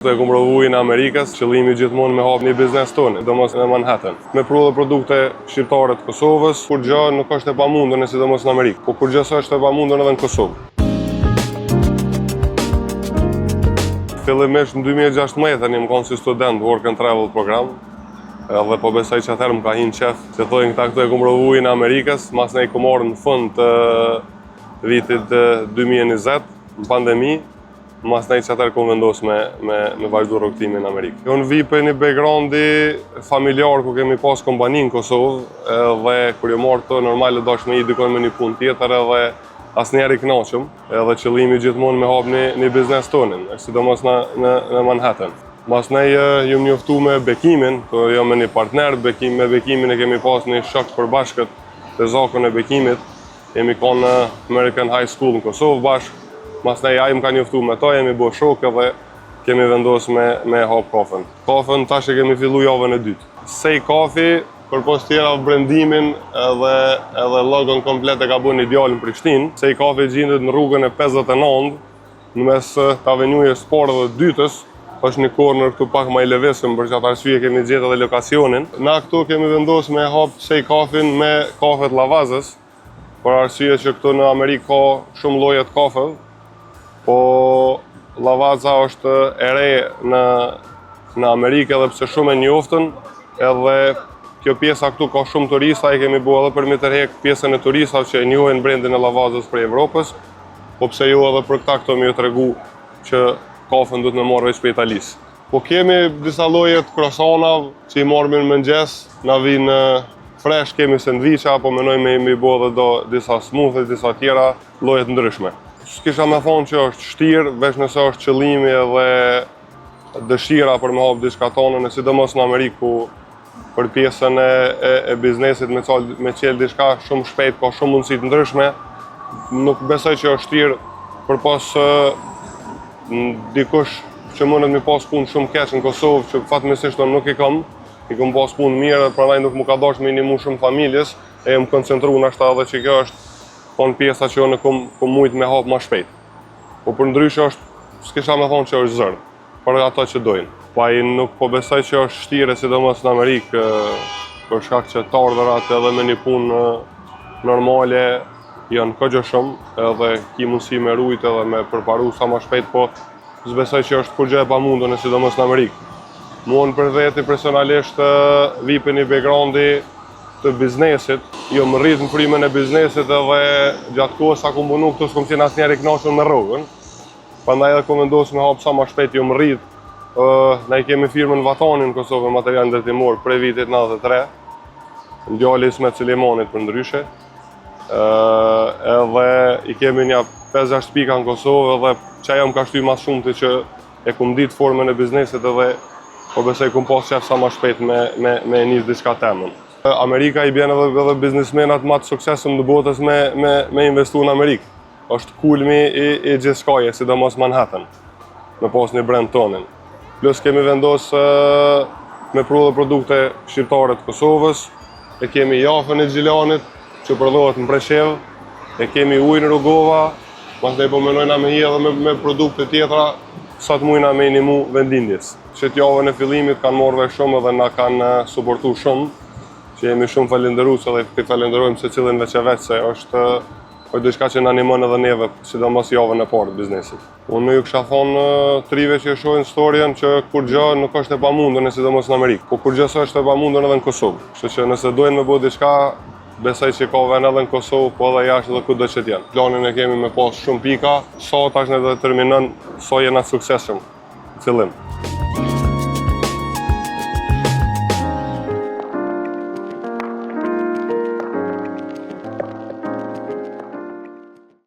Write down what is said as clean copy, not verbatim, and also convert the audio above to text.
E kom provu ujin e Amerikës, qëllimi gjithmonë me hap një biznes tonë, sidomos në Manhattan. Me pru edhe produkte shqiptare të Kosovës, kurgjo nuk është e pamundur, sidomos në Amerikë, po kurgjo s'është e pamundur edhe në Kosovë. Fillimisht në 2016 jam konë si student Work and Travel program, edhe po besoj që atëherë më ka hinë qef, që thojnë këta këtu e kom provu ujin e Amerikës, masnej kom ardhë në fund të vitit 2020, në pandemi, Masnej që atëherë kom vendos me, me, me vazhdu rrugëtimin në Amerikë. Unë vi prej një backgroundi familjar ku kemi pas kompani në Kosovë, edhe kur jom ardhë këtu normal e dash me i dikon me një punë tjetër edhe asnjëherë i knaqëm, edhe qëllimi gjithmonë me hap një, një biznes tonin, sidomos në, në, në Manhattan. Masnej jom njoftu me Bekimin, to jom me një partner, Bekim, me Bekimin e kemi pas një shok përbashkët të zakon e Bekimit, Jemi konë në American High School në Kosovë bashkë, masnej ai më ka njoftu me to, jemi bo shokë edhe kemi vendos me, me hap kafen. Kafen tash e kemi fillu javën e dytë. Sej Coffee, përpos tjera brandimin edhe, edhe logon komplet e ka bo një djalë në Prishtinë. Sej Coffee gjindet në rrugën e 59, në mes të avenjujës parë dhe dytës, është një corner këtu pak ma i levizshëm, për qatë arsye kemi gjetë edhe lokacionin. Na këtu kemi vendos me hap Sej Coffee me kafet Lavazës, për arsye që këtu në Amerikë ka shumë lloje të kafeve, po Lavaza është e re në në Amerikë edhe pse shumë e njoftën, edhe kjo pjesa këtu ka shumë turista, i kemi bo edhe për me tërhek pjesën e turistave që e njohin brendin e Lavazës prej Evropës, po pse jo edhe për këta këto me ju tregu që kafen duhet me marrë veç prej Italisë. Po kemi disa lloje të krosanave që i marrim në mëngjes, na vinë fresh, kemi sandviça, po menojmë me, me bo edhe do disa smoothie, disa tjera, lloje të ndryshme. S'kisha me thonë që është shtirë, veç nëse është qëllimi edhe dëshira për me hap diçka tonën, e sidomos në Amerikë ku për pjesën e, e, e biznesit me, cal, me qelë diçka shumë shpejt, ka shumë mundësi të ndryshme, nuk besoj që është shtirë përpos dikush që mundet me pas punë shumë keq në Kosovë, që fatmirësisht unë nuk i kam, i kam pas punë mirë dhe prandaj nuk më ka dashur me nimu shumë familjes, e jam koncentru nashta edhe që kjo është kon pjesa që unë kom, kom mujt me hap ma shpejt. Po për ndryshe është, s'kisha me thonë që është zor, për ato që dojnë. Po ai nuk po besoj që është shtire, sidomos në Amerikë, për shkak që të ardhurat edhe me një punë normale janë kogja shumë, edhe ki mundësi me rujt edhe me përparu sa ma shpejt, po s'besoj që është kurgjë e pamundur, sidomos në Amerikë. Mua në për veti personalisht vi prej një backgroundi të biznesit, jom rrit në frymën e biznesit edhe gjatë kohës sa kom punu këtu s'kom qenë asnjëherë i kënaqur me rrogën. Prandaj edhe kom vendosur me hap sa ma shpejt jom rrit. Ë na i kemi firmën Vatani në Kosovë material ndërtimor prej vitit 93. Djali i Ismet Selimanit për ndryshe. Ë edhe i kemi një 5-6 pika në Kosovë edhe qajo më ka shty ma shumë të që e kum ditë formën e biznesit edhe po besoj kum pas qef sa ma shpejt me, me, me nis diçka temën. Amerika i bjen edhe, edhe biznesmenat ma të suksesshëm të botës me, me, me investu në Amerikë. Është kulmi i, i gjithçkaje, sidomos Manhattan, me pas një brand tonin. Plus kemi vendos me pru dhe produkte shqiptare të Kosovës, e kemi jafën e Gjilanit, që prodhohet në Preshevë, e kemi ujin Rugova, masnej po menojna me hi edhe me, me produkte tjetra, sa të mujna me i nimu vendlindjes. Që të javën e fillimit kanë marrë vesh shumë edhe na kanë suportu shumë, që jemi shumë falenderues edhe i falenderojmë secilin veç e veç se është është diçka që na ndihmon edhe neve, sidomos javën e parë të biznesit. Unë ju kisha thonë të rive që e shohin storjen që kurgjë nuk është e pamundur, në sidomos në Amerikë, po kurgjë s'është e pamundur edhe në Kosovë. Kështu që nëse dojnë me bo diçka, besoj që ka vend edhe në Kosovë, po edhe jashtë edhe kudo që t'jenë. Planin e kemi me pas shumë pika, sa tash ne determinon sa jena të suksesshëm në fillim.